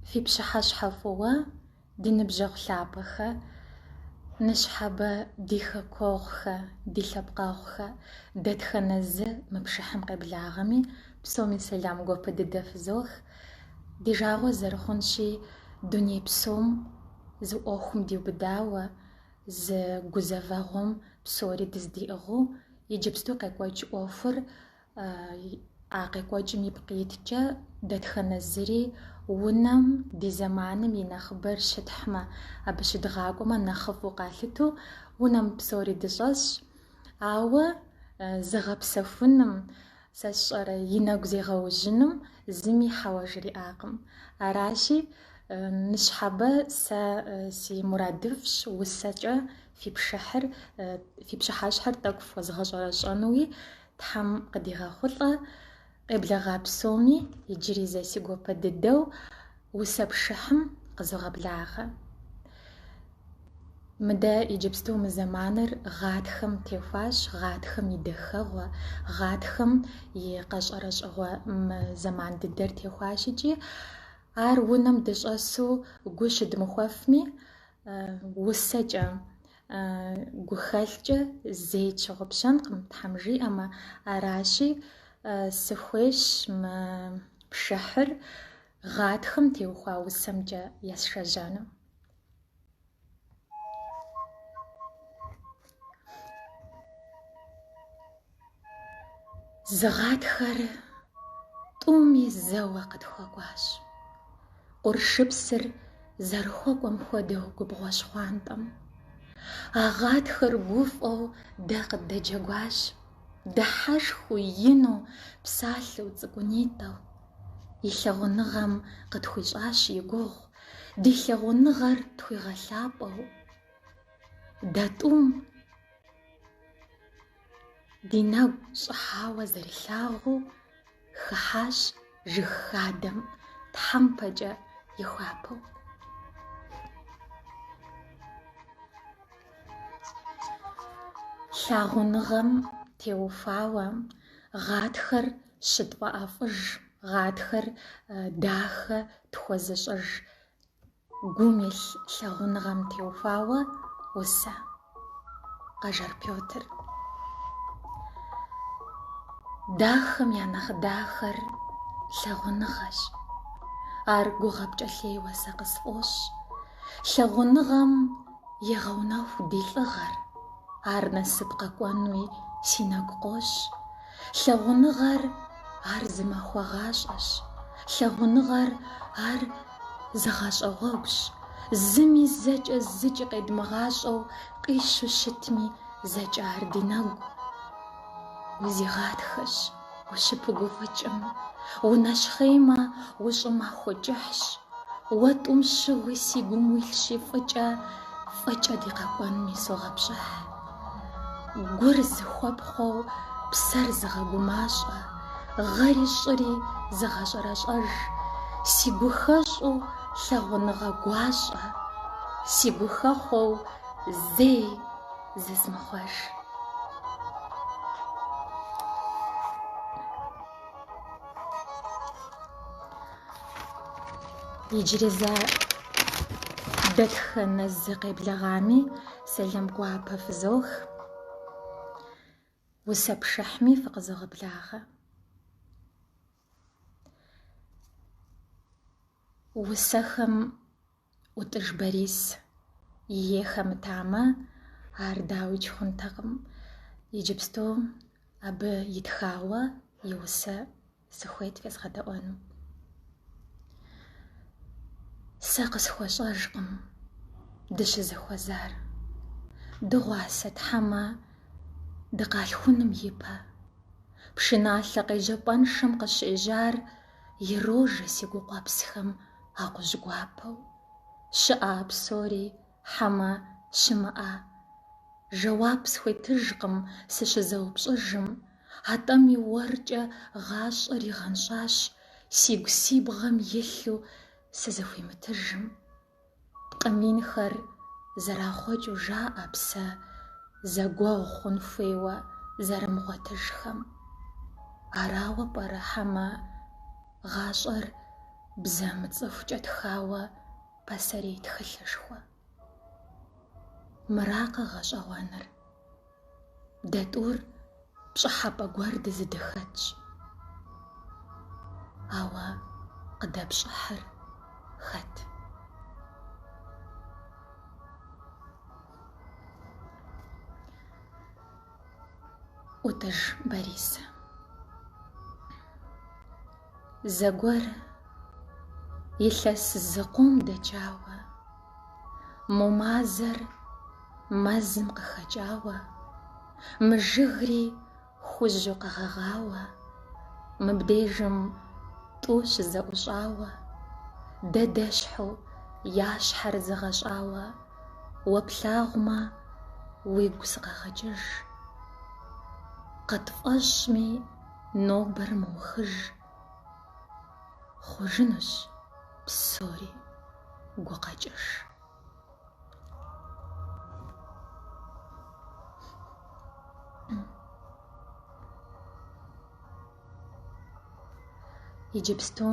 Фи пщыхьэщхьэ фӏыуэ, ди ныбжьэгъу лъапӏэхэ, ныщхьэбэ ди хэкуэгъухэ, ди лъэпкъэгъухэ, дэтхэнэ зы мы пшыхьым къеблагъэми, псоми сэлам гуапэ дыдэ фызох. Ди жагъуэ зэрыхъунщи, дуней псом зы ӏуэхум диубыдауэ, зы гузэвэгъуэм псори дыздиӏыгъыу, иджыпсту къекӏуэкӏ ӏуэхур А къекӏуэкӏым ипкъ иткӏэ дэтхэнэ зыри унэм ди зэманым и нэхъыбэр щытхьмэ, абы щыдгъакӏуэмэ нэхъыфӏу къалъытэу унэм псори дыщӏэсщ. Ауэ зыгъэпсэхуным, сэ сщӏэрэ, и нэгу зегъэужьыным зыми хьэуэ жриӏакъым. Аращи, ныщхьэбэ сэ си мурадыфӏщ усэкӏэ фи пшыхьыр, фи пщыхьэщхьэр тӏэкӏу фхуэзгъэщӏэрэщӏэнуи, Тхьэм къыдигъэхъулӏэ, къеблэгъа псоми иджыри зэ си гуапэ дыдэу усэ пшыхьым къызогъэблагъэ. Мыдэ иджыпсту мы зэманыр гъатхэм техуащ, гъатхэм и дахэгъуэ, гъатхэм и къэщӏэрэщӏэгъуэ мы зэман дыдэр техуащ икӏи ар унэм дыщӏэсу гу щыдмыхуэфми, усэкӏэ, гухэлъкӏэ зэи тщыгъупщэнкъым, Тхьэм жиӏэмэ. Аращи, сыхуейщ мы пшыхьыр гъатхэм теухуа усэмкӏэ есшэжьэну. Зы гъатхэр тӏуми зэуэ къытхуэкӏуащ. Къуршыпсыр зэрыхуэкӏуэм хуэдэу губгъуэ щхъуантӏэм. А гъатхэр гуфӏэу дэ къыддэджэгуащ, дыхьэшхыу, ину, псалъэу цӏыкӏунитӏэу. И лъагъуныгъэм къытхуищӏащ и гугъу, ди лъагъуныгъэр тхуигъэлъапӏэу. Дэ тӏум Ди нэгу щӏыхьауэ зэрилъагъуу хыхьащ жыг хадэм тхьэмпэкӏэ ихуапэу. Лъагъуныгъэм теухуауэ гъатхэр щытфӏэӏэфӏыж, гъатхэр дахэ тхуэзыщӏыж Гум илъ лъагъуныгъэм теухуауэ усэ. Къэжэр Пётр. Дахэм я нэхъ дахэр лъагъуныгъэщ. Ар гугъэ пкӏэлъейуэ сэ къысфӏощӏ. Лъагъуныгъэм егъэунэху ди лӏыгъэр, ар насып къэкӏуэнуи си нэгу къощ. Лъагъуныгъэр ар зы махуэ гъащӏэщ. Лъагъуныгъэр ар зы гъащӏэ гъуэгущ. Зыми зэкӏэ зыкӏи къедмыгъащӏэу къищу щытми зэкӏэ ар ди нэгу. Узигъатхэщ, ущыпыгуфӏыкӏым, унэщхъеймэ, ущӏымахуэ кӏыхьщ. Уэ тӏум щыгъуи си гум уилъщи фӏыкӏэ, фӏыкӏэ ди къэкӏуэнми согъэпщӏыхь. Гур зыхуэпхъуэу псэр зыгъэгумащӏэ, гъэри щӏыри зыгъэщӏэрэщӏэж, си гухэщӏу лъагъуныгъэ гуащӏэ, си гухэхъуэу зэи зызмыхъуэж. Иджыри зэ дэтхэнэ зы къеблэгъами сэлам гуапэ фызох. Усэ пшыхьми фыкъызогъэблагъэ. Усэхэм ӏутӏыж Борис и хэмытамэ, ар дауикӏ хъунтэкъым. Иджыпсту абы итхауэ и усэ сыхуейт фезгъэдэӏуэну. Сэ къысхуэщӏэжкъым дыщызэхуэзар. Дыгъуасэт хьэмэ дыкъалъхуным ипэ. Пшыналъэ къежьапӏэншэм къыщежьар ирожэ си гукъуэпсхэм акъужь гуапэу. Щыӏа а псори хьэмэ щымыӏа? Жэуап схуетыжкъым сыщызэупщӏыжым, атӏэми уэркӏэ гъащӏэр игъэнщӏащ, сигу си бгъэм илъу сызыхуимытыжым. Пкъы минхэр зэрахъуэкӏыу жаӏэ псэ зэгуэгъу хъун хуейуэ зэрымыгъуэтыжхэм. Арауэ пӏэрэ хьэмэ гъащӏэр? Бзэ мыцӏыхукӏэ тхауэ пасэрей тхылъышхуэ. Мыракъэ гъэщӏэгъуэныр? Дэ тӏур пщӏыхьэпӏэ гуэр дызыдыхэтщ. Ауэ къыдэпщӏыхьыр хэт? ӏутӏыж Борис. Зэгуэр илъэс зыкъом дэкӏауэ, мо мазэр мэзым къыхэкӏауэ, мы жыгри хужьу къэгъэгъауэ, мыбдежым тӏу щызэӏущӏауэ, дэ дэщхьу я щхьэр зэгъэщӏауэ, уэ плъагъумэ, уигу сыкъэгъэкӏыж. Къытфӏэщӏми, нобэр мыухыж хъужынущ псори гукъэкӏыж. Иджыпсту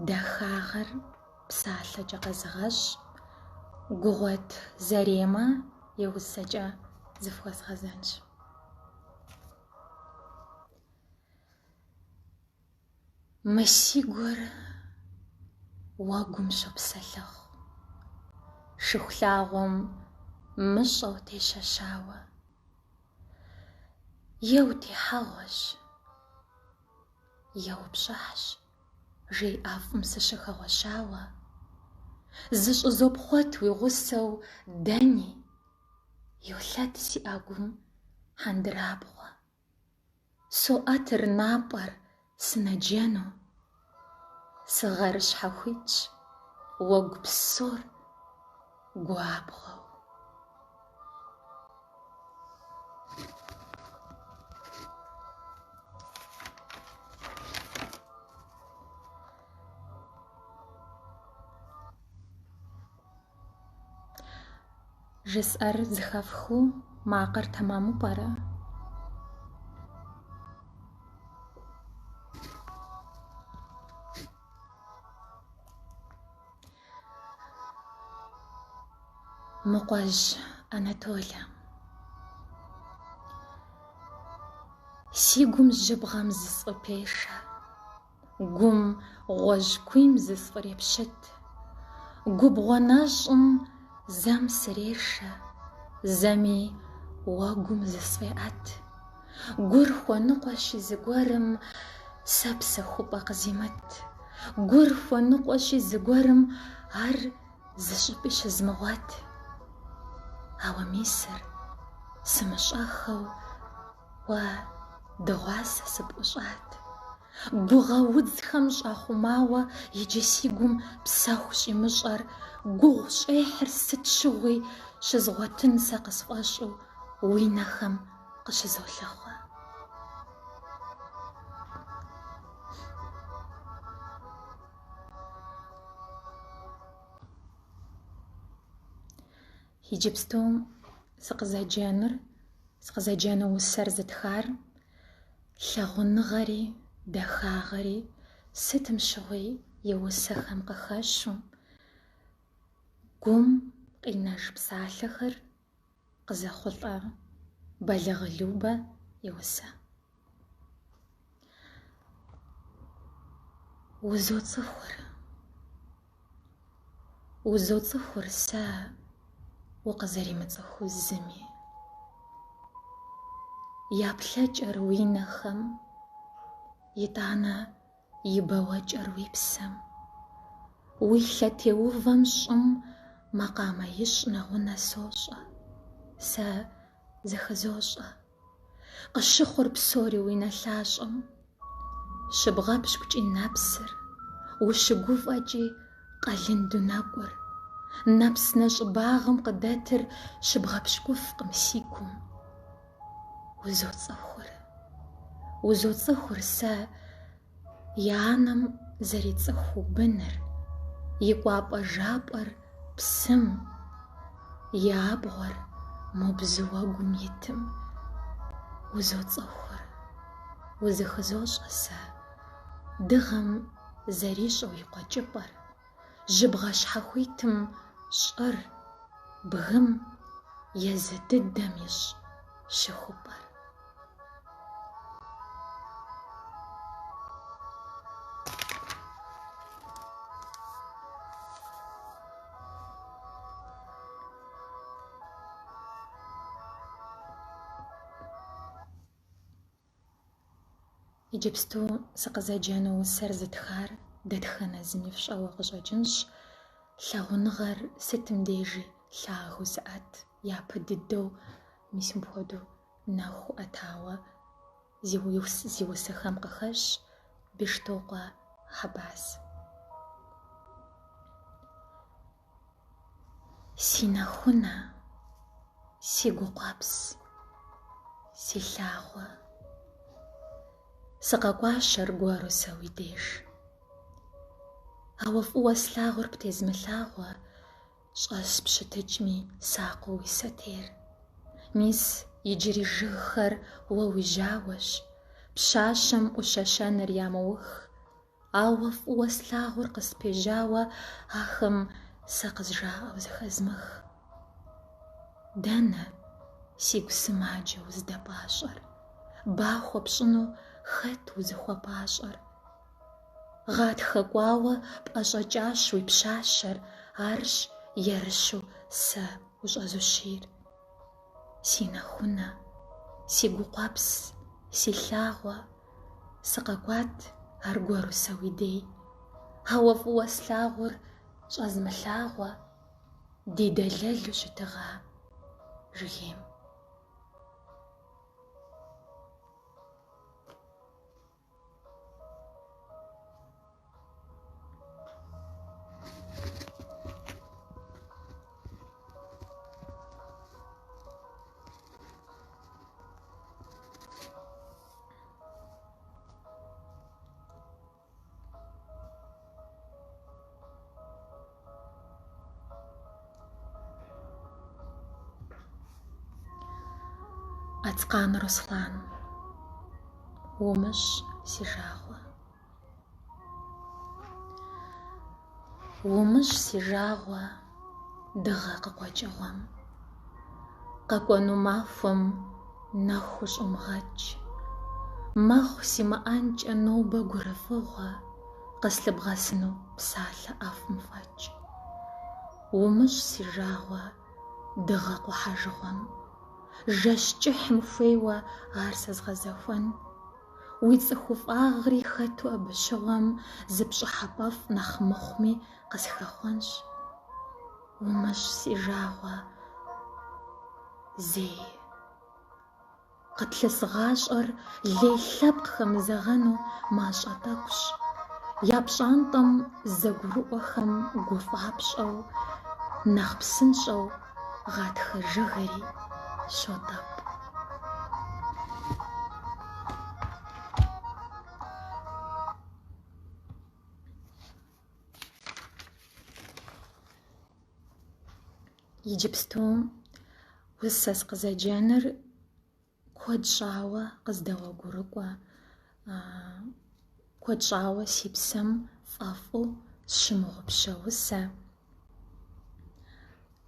дахагъэр псалъэкӏэ къэзыгъэщӏ Гугъуэт Заремэ и усэкӏэ зыфхуэзгъэзэнщ. Мы си гур уэгум щопсэлъыхъу, Шыхулъагъуэм мыщӏэу тещэщауэ. Е утехьэгъуэщ, е упщӏыхьщ, жей ӏэфӏым сыщыхэгъуэщауэ. Зыщӏызопхъуэт уи гъусэу дэни, Йолъэт си ӏэгум хьэндырабгъуэ. Соӏэтыр напӏэр сынэджэну. Сыгъэр щхьэхуитщ, уэгу псор гуабгъуэу. Жысӏэр зыхэфхыу макъыр тэмэму пӏэрэ? Мыкъуэжь Анатолэ. Си гум жьыбгъэм зысфӏыпешэ. Гум гъуэжькуийм зысфӏрепщыт. Губгъуэ нэщӏым зэм срешэ, зэми уэгум зысфӏеӏэт. Гур хуэныкъуэщи зыгуэрым, сэ псэхупӏэ къызимыт. Гур хуэныкъуэщи зыгуэрым, ар зыщӏыпӏи щызмыгъуэт. Ауэ мисыр сымыщӏэххэу уэ дыгъуасэ сыпӏущӏат. Гугъэ удзхэм щӏахъумауэ иджы си гум псэху щӏимыщӏэр, гугъу щӏехьыр сыт щыгъуи щызгъуэтын сэ къысфӏэщӏу уи нэхэм къыщызолъыхъуэ. Иджыпсту сыкъызэджэнур, сыкъызэджэну усэр зытхар лъагъуныгъэри дахагъэри сытым щыгъуи и усэхэм къыхэщу, гум къинэж псалъэхэр къызэхъулӏэ Бэлагъы Любэ и усэ. Узоцӏыхур. Узоцӏыхур сэ укъызэримыцӏыхуу зыми. Я плъэкӏэр уи нэхэм, итӏанэ и бэуэкӏэр уи псэм. Уи лъэтеувэм щӏым макъамэ ищӏ нэгъунэ сощӏэ, сэ зыхызощӏэ. Къыщыхъур псори уи нэ лъащӏэм. Щыбгъэпщкӏукӏи нэпсыр, ущыгуфӏэкӏи къэлынду нэкӏур. Нэпс нэщӏыбагъым къыдэтыр щыбгъэпщкӏуфкъым си гум. Узоцӏыхур, узоцӏыхур сэ И анэм зэрицӏыхуу быныр, и кӏуапӏэ-жапӏэр псым, и абгъуэр мо бзу уэгум итым. Узоцӏыхур, узыхызощӏэ сэ, дыгъэм зэрищӏэу и къуэкӏыпӏэр, жьыбгъэ щхьэхуитым щӏыр, бгым езы дыдэм ищӏ щыхупӏэр. Иджыпсту сыкъызэджэну усэр зытхар дэтхэнэ зыми фщӏэуэ къыщӏэкӏынщ. Лъагъуныгъэр сытым дежи лъагэу зыӏэт, япэ дыдэу мис мыпхуэдэу нэху ӏэтауэ зи усэхэм къыхэщ Бештокъуэ Хьэбас. Си нэхунэ, си гукъуэпс, си лъагъуэ. Сыкъэкӏуащ аргуэру сэ уи деж. Ауэ фӏыуэ слъагъур птезмылъагъуэ, щӏэспщытыкӏми сакъыу уи сэтейр. Мис иджыри жыгхэр уэ уи жьауэщ, пщащэм ӏущэщэныр ямыух. Ауэ фӏыуэ слъагъур къыспежьауэ ахэм сэ къызжаӏэу зэхэзмых. Дэнэ сигу сымаджэ уздэпӏащӏэр? Ба хуэпщӏыну хэт узыхуэпӏащӏэр? Гъатхэ кӏуауэ пӏэщӏэкӏащ уи пщащэр, арщ ерыщу сэ ущӏэзущийр. Си нэхунэ, си гукъуэпс, си лъагъуэ, сыкъэкӏуат аргуэру сэ уи дей. Ауэ фӏыуэ слъагъур щӏэзмылъагъуэ, ди дэлэлу щытыгъа жыгейм. Ацкъан Руслан, умыщӏ си жагъуэ. Умыщӏ си жагъуэ дыгъэ къыкъуэкӏыгъуэм. Къэкӏуэну махуэм нэху щӏумыгъэкӏ. Мэхъу симыӏэнкӏэ нобэ гурыфӏыгъуэ, къыслъыбгъэсыну псалъэ ӏэфӏым фӏэкӏ. Умыщӏ си жагъуэ дыгъэ къухьэжыгъуэм. Жэщ кӏыхьым хуейуэ ар сэ згъэзэхуэн. Уи цӏыхуфӏагъри хэту абы щыгъуэм зы пщӏыхьэпӏэфӏ нэхъ мыхъуми къысхэхъуэнщ. Умыщӏ си жагъуэ зэи. Къытлъыс гъащӏэр лей лъэпкъ хэмызэгъэну мащӏэ тӏэкӏущ. Я пщӏантӏэм зэгурыӏуэхэм гуфӏапщӏэу, нэхъ псынщӏэу гъатхэ жыгри щотӏэпӏ. Иджыпсту усэ сыкъызэджэныр куэд щӏауэ къыздэгъуэгурыкӏуэ, куэд щӏауэ си псэм фӏэфӏу сщымыгъупщэ усэ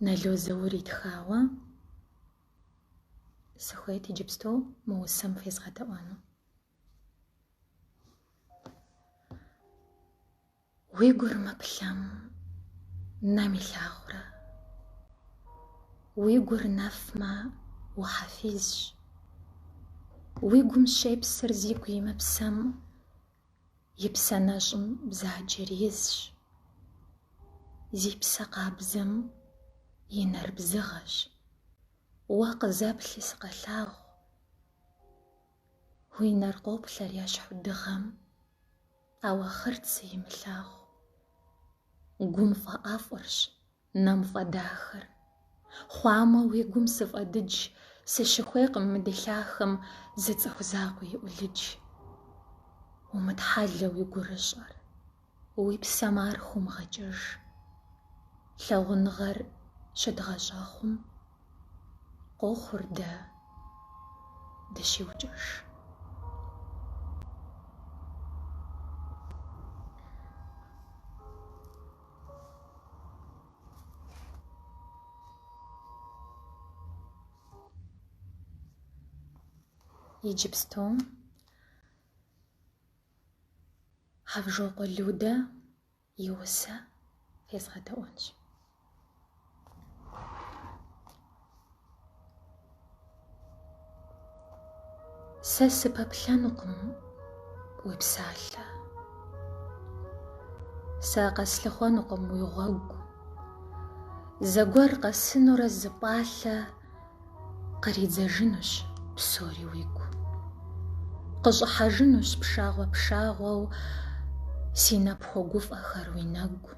Нало Заур итхауэ сыхуейт иджыпсту мы усэм фезгъэдэӏуэну. Уи гур мыплъэм, нэм илъагъурэ? Уи гур нэфмэ, ухьэфизщ. Уи гум щепсыр зигу имыпсэм, и псэ нэщӏым бзаджэр изщ. Зи псэ къабзэм и нэр бзыгъэщ. Уэ къызэплъи сыкъэлъагъу. Уи нэр къоплъэр ещхьу дыгъэм, ауэ хъырци имылъагъу. Гум фӏэӏэфӏырщ нэм фӏэдахэр. Хъуамэ уи гум сыфӏэдыдж, сыщыхуейкъым мы ди лъахэм зы цӏыху закъуи и ӏулыдж. Умытхьэлэ уи гурыщӏэр, уи псэм ар хыумыгъэкӏыж. Лъагъуныгъэр щыдгъэщӏэхъум, къохъур дэ дыщиукӏыж. Иджыпсту Хьэвжокъуэ Людэ и усэ фезгъэдэӏуэнщ. Сэ сыпэплъэнукъым уи псалъэ. Сэ къэслъыхъуэнукъым уи гъуэгу. Зэгуэр къэсынурэ зы пӏалъэ къридзэжынущ псори уигу. Къыщӏыхьэжынущ пшагъуэ-пшагъуэу си нэ пхуэгуфӏэхэр уи нэгу.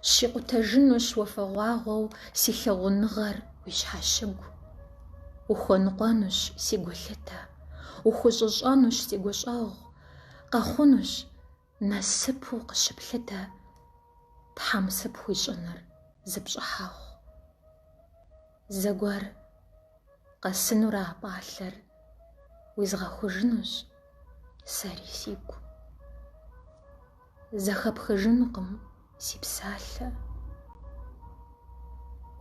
Щикъутэжынущ уафэгъуагъуэу си лъагъуныгъэр уи щхьэщыгу. Ухуэныкъуэнущ си гулъытэ, ухущӏыщӏэнущ си гущӏэгъу, къэхъунущ насыпу къыщыплъытэ Тхьэм сыпхуищӏыныр зы пщӏыхьэгъу. Зэгуэр къэсынурэ а пӏалъэр уизгъэхужынущ сэри сигу. Зэхэпхыжынукъым си псалъэ,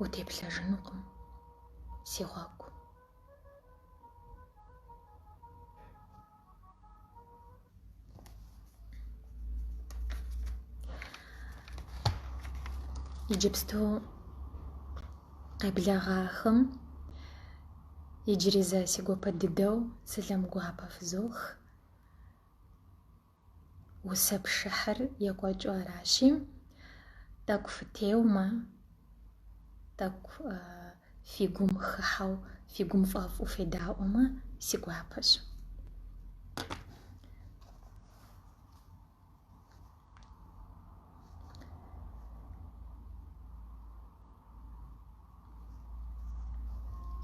утеплъэжынукъым си гъуэгу. Иджыпсту къеблэгъахэм иджыри зэ си гуапэ дыдэу сэлам гуапэ фызох. Усэ пшыхьыр екӏуэкӏыу аращи, тӏэкӏу фытеумэ, тӏэкӏу фи гум хыхьэу, фи гум фӏэфӏу федаӏуэмэ, си гуапэщ.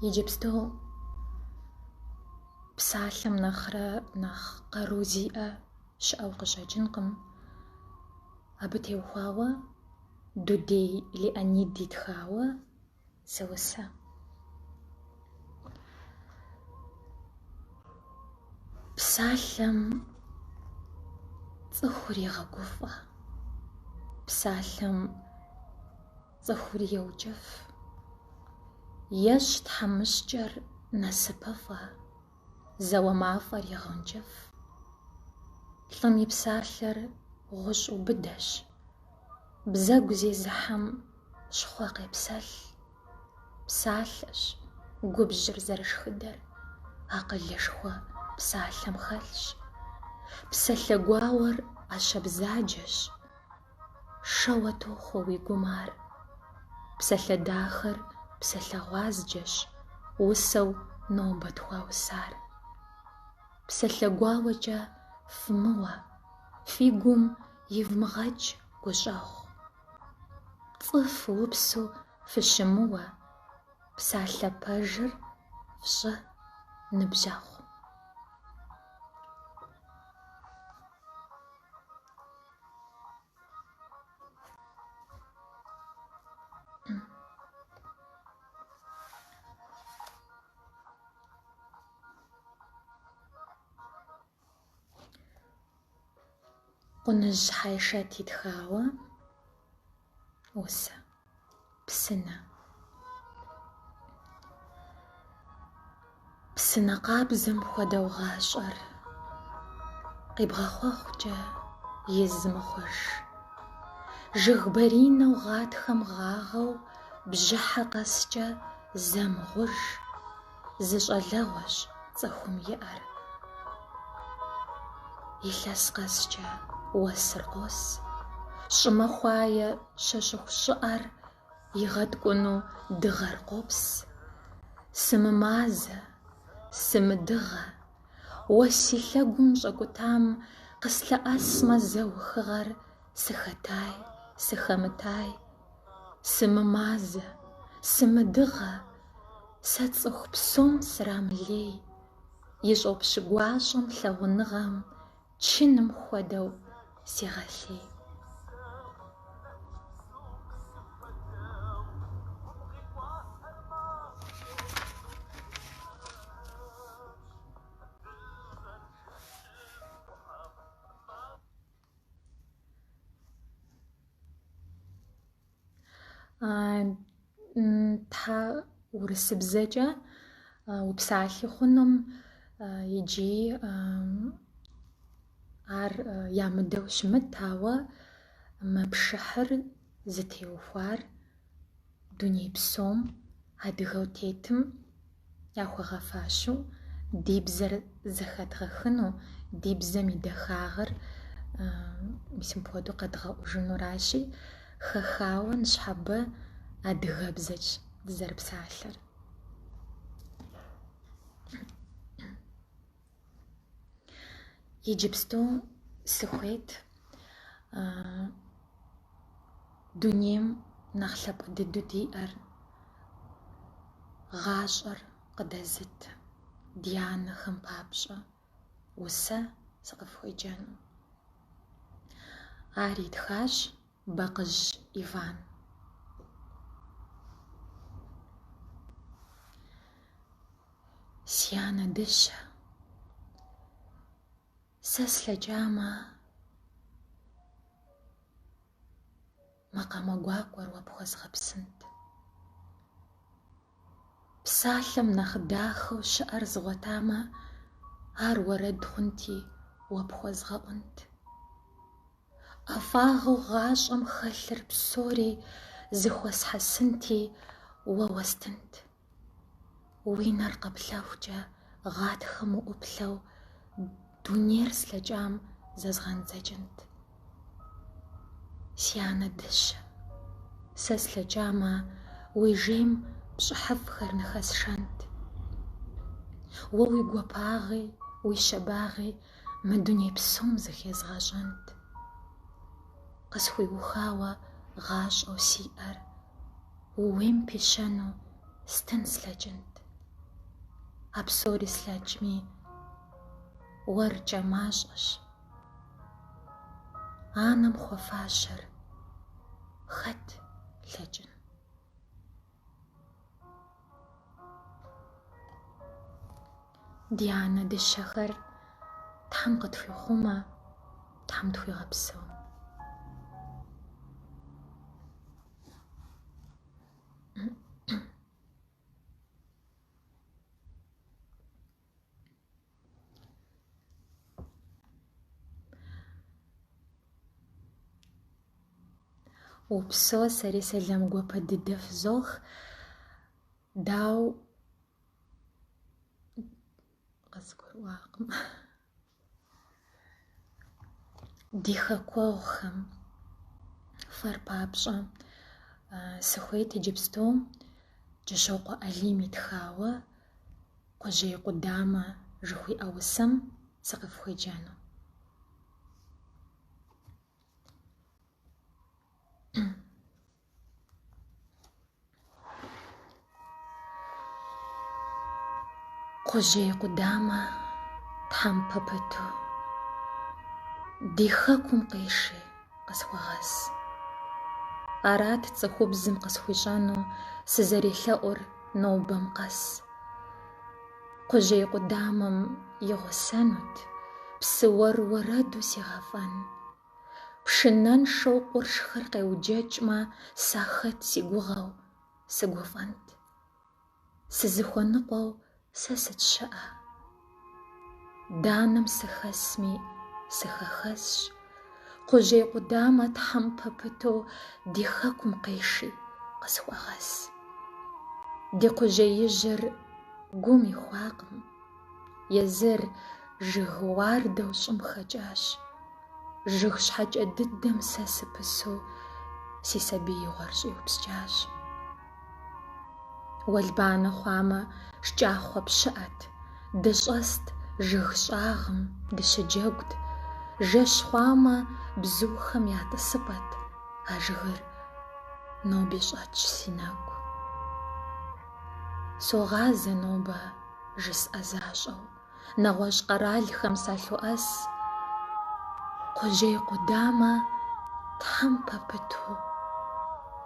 Иджыпсту псалъэм нэхърэ нэхъ къару зиӏэ щыӏэу къыщӏэкӏынкъым. Абы теухуауэ Дудей Леонид итхауэ зы усэ. Псалъэм цӏыхур егъэгуфӏэ, псалъэм цӏыхур еукӏыф, ещӏ тхьэмыщкӏэр насыпыфӏэ, зауэ мафӏэр егъэункӏыфӏ. Лӏым и псалъэр гъущӏ убыдэщ, бзэгу зезыхьэм щхъуэ къепсэлъ. Псалъэщ губжьыр зэрышхыдэр, акъылышхуэ псалъэм хэлъщ. Псалъэ гуауэр ӏэщэ бзаджэщ, шэуэ тохуэ уи гум ар. Псалъэ дахэр псалъэ гъуазджэщ, усэу нобэ тхуаусар. Псалъэ гуауэкӏэ фымыуэ, фи гум ивмыгъэкӏ гущӏэгъу. Пцӏы фыупсу фыщымыуэ, псалъэ пэжыр фщӏы ныбжьэгъу. Къуныжь Хьэишэт итхауэ усэ. Псынэ. Псынэ къабзэм хуэдэу гъащӏэр къибгъэхъуэхъукӏэ из мыхъуж. Жыг баринэу гъатхэм гъагъэу бжьыхьэ къэскӏэ зэ мыгъуж. Зы щӏалэгъуэщ цӏыхум иӏэр. Илъэс къэскӏэ уэсыр къос, щӏымахуае щэщыху щӏыӏэр игъэткӏуну дыгъэр къопс. Сымымазэ, сымыдыгъэ, уэс си лъэгум щӏэкӏутам къыслъэӏэсмэ зэ ухыгъэр сыхэтай, сыхэмытай. Сымымазэ, сымыдыгъэ, сэ цӏыху псом срамылей, и щӏопщ гуащӏэм лъагъуныгъэм чыным хуэдэу сегъэлъей. Тхьэ урысыбзэкӏэ упсалъи хъунум. Иджи ар ямыдэу щымыт, ауэ мы пшыхьыр зытеухуар дуней псом адыгэу тетым яхуэгъэфащэу ди бзэр зэхэдгъэхыну, ди бзэм и дахагъэр мис мыпхуэдэу къэдгъэӏужынуращи, хэхауэ ныщхьэбэ адыгэбзэкӏ дызэрыпсалъэр. Иджыпсту сыхуейт дунейм нэхъ лъапӏэ дыдэу диӏэр, гъащӏэр къыдэзыт ди анэхэм папщӏэ усэ сыкъыфхуеджэну. Ар итхащ Бакъыжь Иван. Си анэ дыщэ, сэ слъэкӏамэ, макъамэ гуакӏуэр уэ пхуэзгъэпсынт. Псалъэм нэхъ дахэу щыӏэр згъуэтамэ, ар уэрэд хъунти, уэ пхуэзгъэӏунт. ӏэфӏагъыу гъащӏэм хэлъыр псори зыхуэсхьэсынти, уэ уэстынт. Уи нэр къэплъэхукӏэ гъатхэм уӏуплъэу дунейр слъэкӏам зэзгъэндзэкӏынт. Си анэ дыщэ, сэ слъэкӏамэ, уи жейм пщӏыхьыфӏхэр ныхэсшэнт. Уэ уи гуапагъи, уи щабагъи мы дуней псом зыхезгъэщӏэнт. Къысхуиухауэ гъащӏэу сиӏэр ууейм пищэну стын слъэкӏынт. А псори слъэкӏми, уэркӏэ мащӏэщ. Анэм хуэфащэр хэт лъэкӏын? Ди анэ дыщэхэр Тхьэм къытхуихъумэ, Тхьэм тхуигъэпсэу. Упсэу, сэри сэлам гуапэ дыдэ фызох. Дау къызгурыӏуакъым. Ди хэкуэгъухэм фэр папщӏэ сыхуейт иджыпсту Кӏыщокъуэ Алим итхауэ Кхъужьей къудамэ жыхуиӏэ усэм сыкъыфхуеджэну. Кхъужьей къудамэ тхьэмпэ пыту ди хэкум къиши къысхуэгъэс. Арат цӏыхубзым къысхуищӏэну сызэрелъэӏур нобэм къэс. Кхъужьей къудамэм и гъусэнут псы уэр уэрэду сигъэфӏэн. Пшынэншэу къуршхэр къеуджэкӏмэ, сахэт си гугъэу сыгуфӏэнт. Сызыхуэныкъуэу сэ сыт щыӏэ? Данэм сыхэсми, сыхэхэсщ. Кхъужьей къудамэ тхьэмпэ пыту ди хэкум къеши къысхуэгъэс. Ди кхъужьеижьыр гум ихуакъым, езыр жыг уардэу щӏым хэкӏащ. Жыг щхьэкӏэ дыдэм сэ сыпысу си сабиигъуэр щӏиупскӏащ. Уэлбанэ хъуамэ, шкӏахъуэ пщыӏэт, дыщӏэст жыг щӏагъым, дыщыджэгут. Жэщ хъуамэ, бзухэм я тӏысыпӏэт а жыгыр ноби щӏэтщ си нэгу. Согъазэ нобэ жысӏэ защӏэу. Нэгъуэщӏ къэралхэм салъоӏэс, кхъужьей къудамэ тхьэмпэ пыту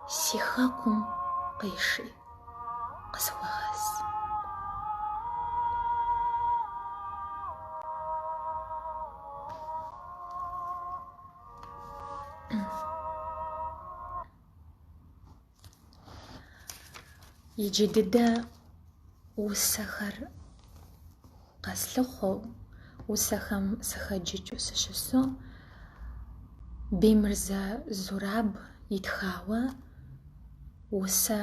си хэкум къиши къысхуэгъэс. Иджы дыдэ усэхэр. къэслъыхъуэу, усэхэм сыхэджыкӏыу сыщысу, Бемырзэ Зураб итхауэ усэ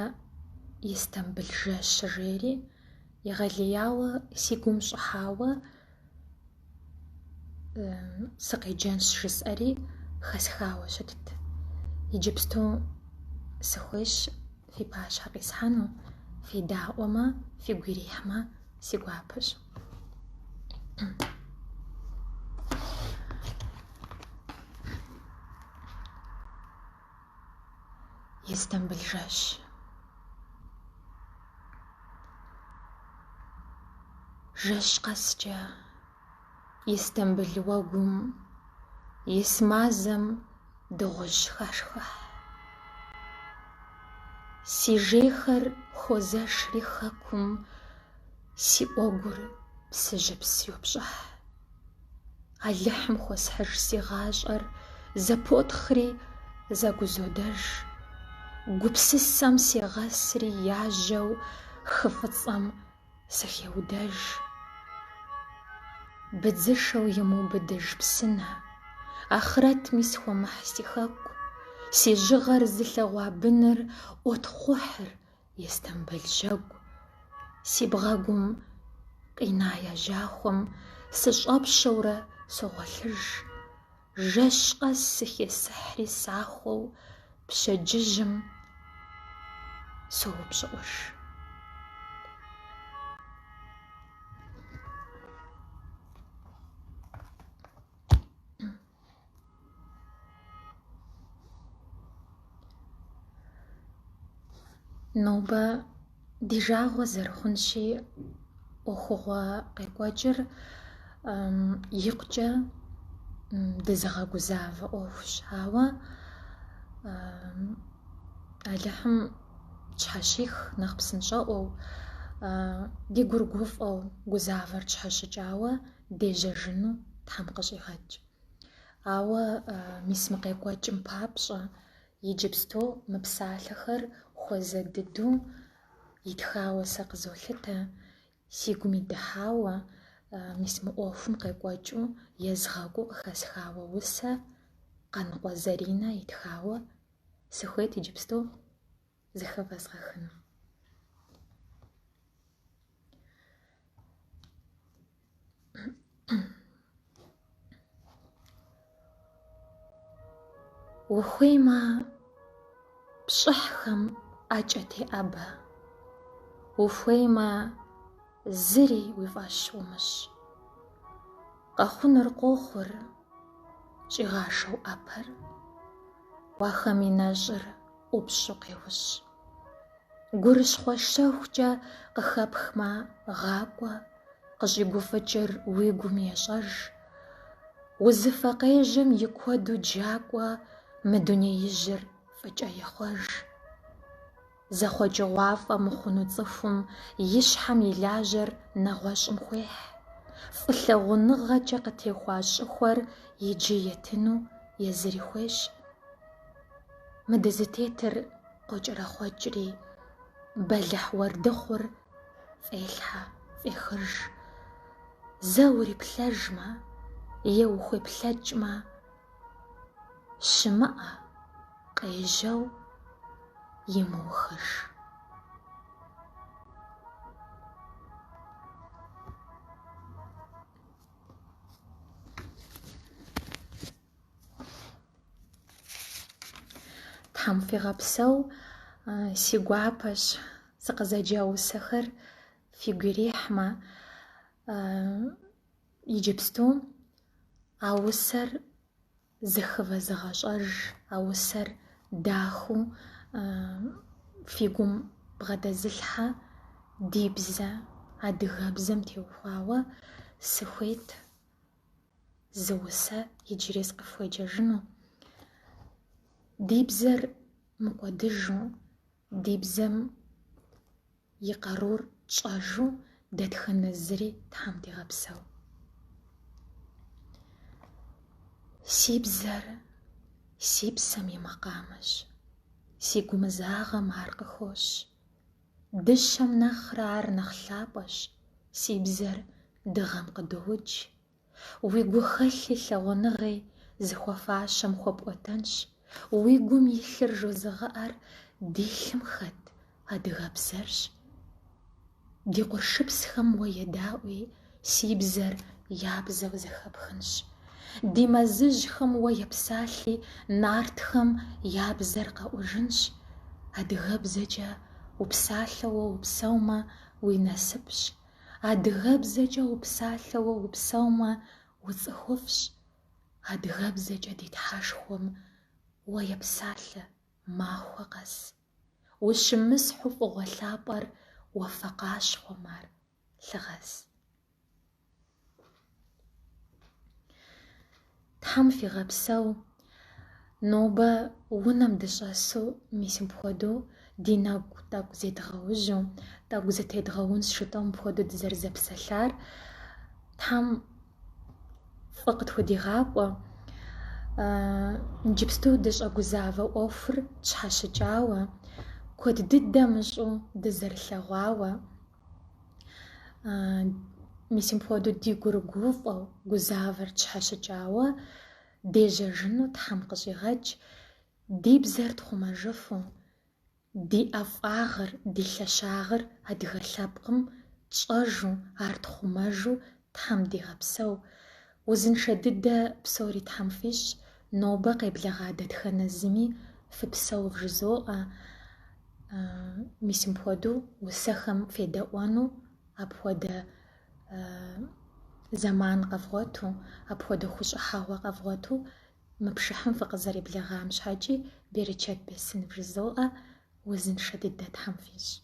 Истамбыл жэщ жери, егъэлеяуэ си гум щӏыхьауэ сыкъеджэнщ жысӏэри хэсхауэ щытт. Иджыпсту сыхуейщ фи пащхьэ къисхьэну, федаӏуэмэ, фигу ирихьмэ, си гуапэщ. Истамбыл жэщ. Жэщ къэскӏэ Истамбыл уэгум ис мазэм дыгъужь хашхыхь. Си жейхэр хуозэшри хэкум си ӏуэгур псыжьыпс йопщӏыхь. Алыхьым хуэсхьыж си гъащӏэр зэпотхъри зэгузодэж. Гупсысэм сегъэсри яжьэу хы фӏыцӏэм сыхеудэж. Быдзышэу имыубыдыж псынэ, ахърэтми схуэмыхь си хэку, си жьыгъэр зылъэгъуа быныр ӏуотхъухьыр Истамбыл жьэгу. Си бгъэгум къина яжьахуэм сыщӏэпщэурэ согъуэлъыж. Жэщ къэс сыхесыхьри сахуэу пщэдджыжьым соупщӏыӏуж. Нобэ ди жагъуэ зэрыхъунщи, ӏуэхугъуэ къекӏуэкӏыр икъукӏэ дызыгъэгузавэ ӏуэхущ, ауэ Алыхьым тщхьэщих нэхъ псынщӏэӏуэу, ди гур гуфӏэу, гузавэр тщхьэщыкӏауэ дежьэжыну Тхьэм къыщӏигъэкӏ. Ауэ мис мы къекӏуэкӏым папщӏэ иджыпсту мы псалъэхэр хуэзэ дыдэу итхауэ сэ къызолъытэ, си гуми дыхьауэ, мис мы ӏуэхум къекӏуэкӏыу езгъэкӏуу къыхэсхауэ усэ Къаныкъуэ Заринэ итхауэ сыхуейт иджыпсту зыхэвэзгъэхыну. Ухуеймэ, пщӏыхьхэм ӏэкӏэ теӏэбэ. Ухуеймэ, зыри уи фӏэщ умыщӏ. Къэхъунур къохъур, щӏигъашэу ӏэпэр. Уахэм и нэщӏыр ӏупщӏу къеущ. Гурыщхъуэ щэхукӏэ къыхэпхмэ гъакӏуэ, къыщӏигуфӏыкӏыр уи гум ещӏэж. Узыфэ къежьэм и куэду джакӏуэ мы дунеижьыр фӏыкӏэ ехъуэж. Зэхъуэкӏыгъуафӏэ мыхъуну цӏыхум и щхьэм и лажьэр нэгъуэщӏым хуехь. Фӏылъагъуныгъэкӏэ къытехуа щӏыхуэр иджы етыну езыри хуейщ. Мы дызытетыр къокӏэрэхъуэкӏри, бэлыхь уэрдыхъур фӏелъхьэ, фӏехыж. Зэ уриплъэжмэ е ухуеплъэкӏмэ, щымыӏэ къежьэу имыухыж. Тхьэм фигъэпсэу, си гуапэщ сыкъызэджа усэхэр фигу ирихьмэ. Иджыпсту а усэр зыхывэзыгъэщӏэж, а усэр дахэу фи гум бгъэдэзылъхьэ ди бзэ, адыгэбзэм теухуауэ сыхуейт зы усэ иджыри сыкъыфхуеджэжыну. Ди бзэр мыкӏуэдыжу, ди бзэм и къарур тщӏэжу дэтхэнэ зыри Тхьэм дигъэпсэу. Си бзэр си псэм и макъамэщ, си гумызагъэм ар къыхощ. Дыщэм нэхърэ ар нэхъ лъапӏэщ, си бзэр дыгъэм къыдоудж. Уи гухэлъи лъагъуныгъи зыхуэфащэм хуэпӏуэтэнщ. Уи гум илъыр жозыгъыӏэр ди лъым хэт адыгэбзэрщ. Ди къуршыпсхэм уэ едаӏуи, си бзэр я бзэу зэхэпхынщ. Ди мэзыжьхэм уэ епсалъи, нартхэм я бзэр къэӏужынщ. Адыгэбзэкӏэ упсалъэуэ упсэумэ, уи насыпщ. Адыгэбзэкӏэ упсалъэуэ упсэумэ, уцӏыхуфӏщ. Адыгэбзэкӏэ ди Тхьэшхуэм уэ епсалъэ махуэ къэс. Ущымысхьу фӏыгъуэ лъапӏэр уафэ къащхъуэм ар лъыгъэс. Тхьэм фигъэпсэу, нобэ унэм дыщӏэсу мис мыпхуэдэу ди нэгу тӏэкӏу зедгъэужьу, тӏэкӏу зытедгъэунщ жытӏэу мыпхуэдэу дызэрызэпсэлъар. Тхьэм фӏы къытхудигъакӏуэ. Иджыпсту дыщӏэгузавэ ӏуэхур тщхьэщыкӏауэ, куэд дыдэ мыщӏу дызэрылъэгъуауэ, мис мыпхуэдэу ди гур гуфӏэу, гузавэр тщхьэщыкӏауэ дежьэжыну Тхьэм къыщӏигъэкӏ, ди бзэр тхъумэжыфу, Ди ӏэфӏагъыр, ди лъэщагъыр адыгэ лъэпкъым тщӏэжу, ар тхъумэжу Тхьэм дигъэпсэу. Узыншэ дыдэ псори Тхьэм фищӏ, нобэ къеблэгъа дэтхэнэ зыми фыпсэу вжызоӏэ. Мис мыпхуэдэу усэхэм федэӏуэну, апхуэдэ зэман къэвгъуэту, апхуэдэ хущӏыхьэгъуэ къэвгъуэту Мы пшыхьым фыкъызэреблэгъам щхьэкӏи берычэт бесын вжызоӏэ, узыншэ дыдэ Тхьэм фищӏ.